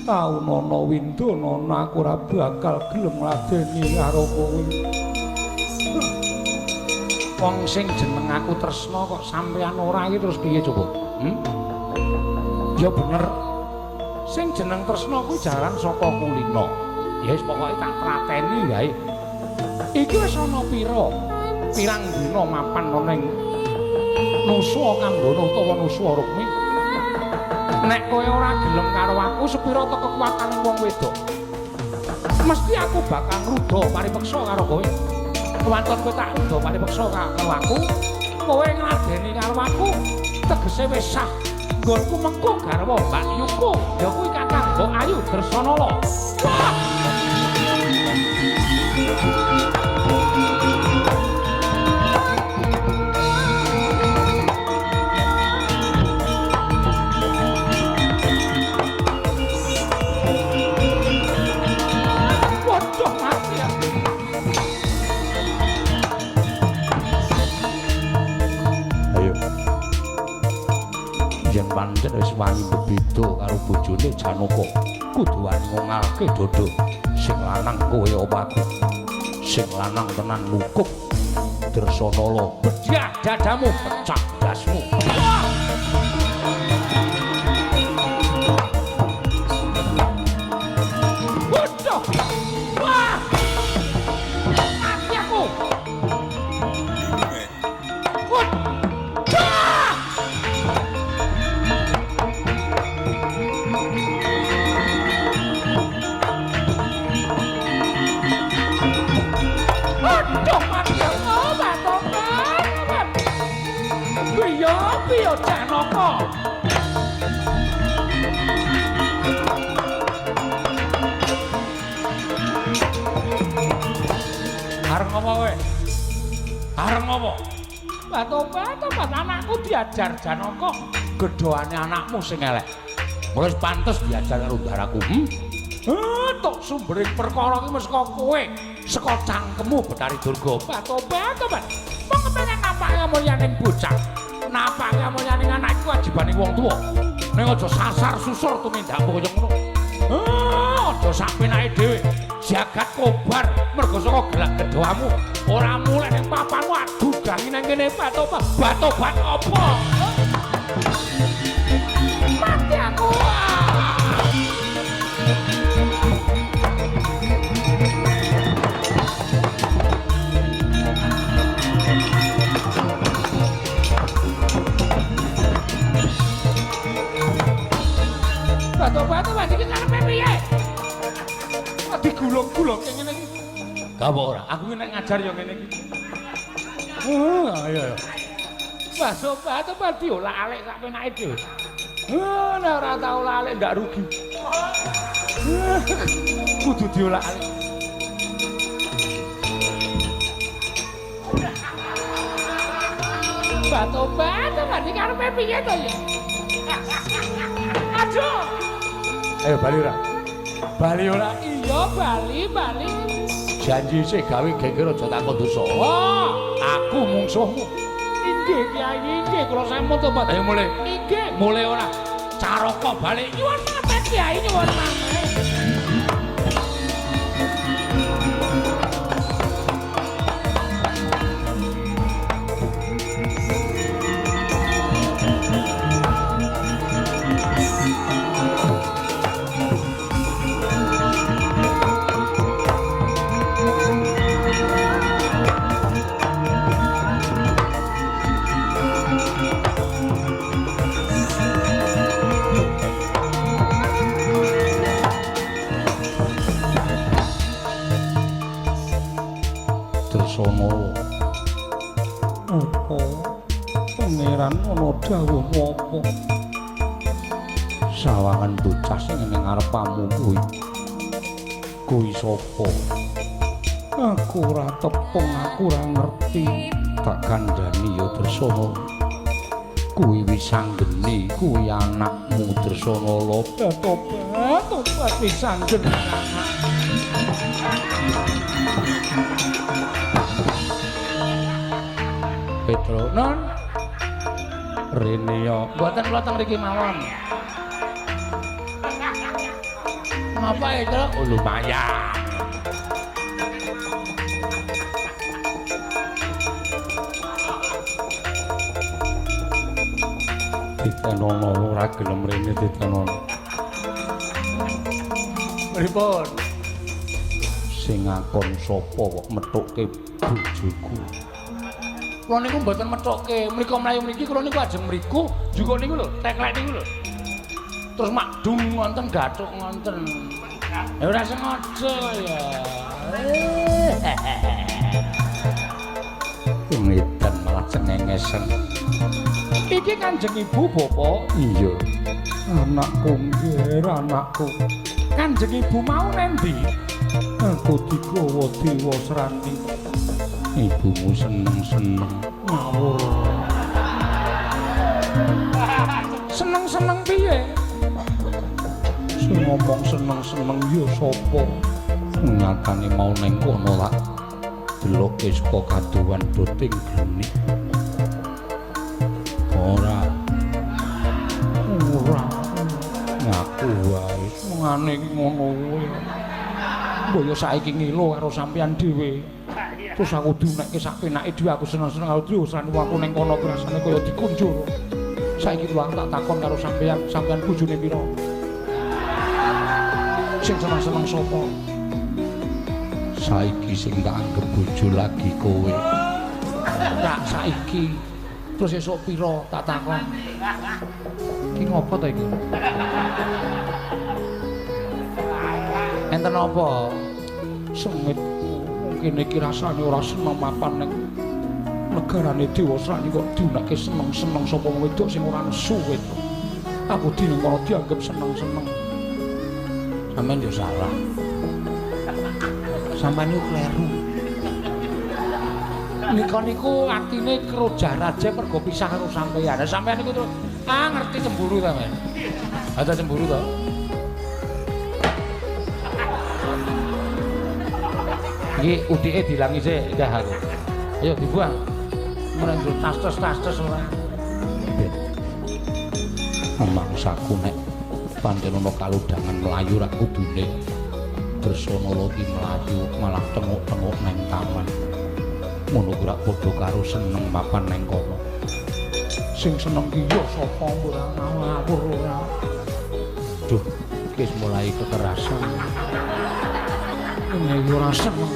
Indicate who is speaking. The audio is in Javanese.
Speaker 1: Taunono Windono, aku ora bakal gelem ngladeni karo kowe. Wong sing jeneng aku tresna kok sampeyan ora iki terus piye coba? Ya bener. Sing jeneng tresna kuwi jaran saka kulina. Ya wis pokoke tak trateni wae. Iki wis ana pira? Pirang dina mapan ana ning Nusa Kambana utawa Nusa Rukmi. Nek kowe ora gelem karo aku, sepira to kekuatane wong wedok? Mesti aku bakal ngruda paripeksa karo kowe. Kewanton kowe tak ruda paripeksa karo aku, kowe ngladeni karo aku, tegese wis sah. Nggonku mengko garwa Mbak Yuko, ya kuwi Kakang Mbok Ayu Dresanala. Wah! Waduh, mati aku. Ayo. Yen pancen wis wani bebeda karo bojone Janaka, kudu wani ngongalke dodo. Sing lanang kowe apa aku? Sing lanang tenan lukuk Dresanala. Bedyah dadamu, pecah dasmu. Wah! Waduh! Wah! Mati aku! Waduh! Aduh, mati aku, Batokan. Piye, piye Janaka? Arep ngopo kowe? Arep ngopo? Batobat, anakku diajar Janaka. Gedhoane anakmu sing elek. Wis pantes diajar karo ndaraku. Tok sumbering perkara iki mesti saka kowe, saka cangkemmu Betari Durga. Batobat, tobat. Wong kepengen napake kamulyaning bocah. Napake kamulyaning anak iku wajibane wong tuwa. Ning aja sasar susur tumindakmu kaya ngono. Aja sak penake dhewe. Jagat kobar mergo saka gelak gedhoamu. Ora mulih ning papanmu adu gangi nang kene Batobat. Batobat apa? Mati aku. Batobat iki karepe piye? Kok digulung-gulung ngene iki? Gak apa ora, aku nek ngajar ya ngene iki. Ayo ayo. Batobat diolak-alik sak penake dhewe. Nek ora tau olak-alik ndak rugi. Kudu diolak-alik. Batobat iki karepe piye to ya? Aduh. Ayo bali ora? Bali ora? Iya, bali, bali. Janji sih gawe geger aja takon dosa. Wah, aku mungsuhmu. Inggih, Kyai, inggih kula sampun tobat. Ayo mulih. Inggih, mulih ora? Caraka balik. Nyuwun pamit, Kyai, nyuwun pamit. Dresanala. Apa pangeran ana dawuh apa? Sawangan bocah sing ning ngarepamu kuwi. Kuwi sapa? Aku ora tepung, aku ora ngerti. Tak kandhani ya Dresanala. Kuwi Wisanggeni, kuwi anakmu Dresanala. Tobat, tobat Wisanggeni anak. Petro non rene ya mboten kula teng mriki mawon. Ngapa itu? Oh, lumayan. Ditenono ora gelem rene ditenono.
Speaker 2: Pripun?
Speaker 1: Sing ngakon sapa kok methukke bojoku? Kula niku mboten methukke, mriko mlayu mriki kula niku ajeng mriku, njukuk niku lho, teklek niku lho. Terus makdung ngonten gathuk ngonten. Ya ora sengaja ya. Ngedan malah cengengesen. Iki Kanjeng Ibu Bapak? Iya. Anakku nggih, anakku. Kanjeng Ibu mau nendi? Aku digawa Dewa Srani. Ibumu seneng-seneng ngawur. Seneng-seneng piye? Sing ngomong seneng-seneng ya sapa? Nyatane mau neng kono lak deloke saka kadowan doting glenik. Ora. Ora. Ngaku wae. Mengane iki ngono kuwi. Mbok ya saiki ngilo karo sampeyan dhewe. Terus aku diunekke sak penake dhewe aku seneng-seneng karo dhewe usrane aku ning kono rasane kaya dikunjur. Saiki lho aku tak takon karo sampeyan, sampeyan bojone pira? Sing seneng-seneng sapa? Saiki sing tak anggep bojo lagi kowe. Tak saiki. Terus esuk pira tak takon. Iki ngopo to iki? Enten apa? Sengit mungkin iki rasane ora seneng mapan ning negarane Dewa Srani kok diunake seneng-seneng sapa wedok sing ora nesu wedok. Aku dene kono dianggep seneng-seneng. Sampeyan yo salah. Sampeyan yo kleru. Nika niku artine kerojah raja mergo pisah karo sampeyan. Lah sampeyan niku terus ngerti cemburu ta, Men? Ada cemburu ta? Iki utike dilangi sik dah aku. Ayo dibuang. Ora njur tas-tas ora. Mangsaku nek pancen ana kalodhangan mlayu rak kudune Dresanala ki mlayu malah tenguk-tenguk nang taman. Ngono ku rak padha karo seneng mapan nang kono. Sing seneng ki ya sapa ora ngawur ora. Duh, wis mulai kekerasan. Ini ora seneng.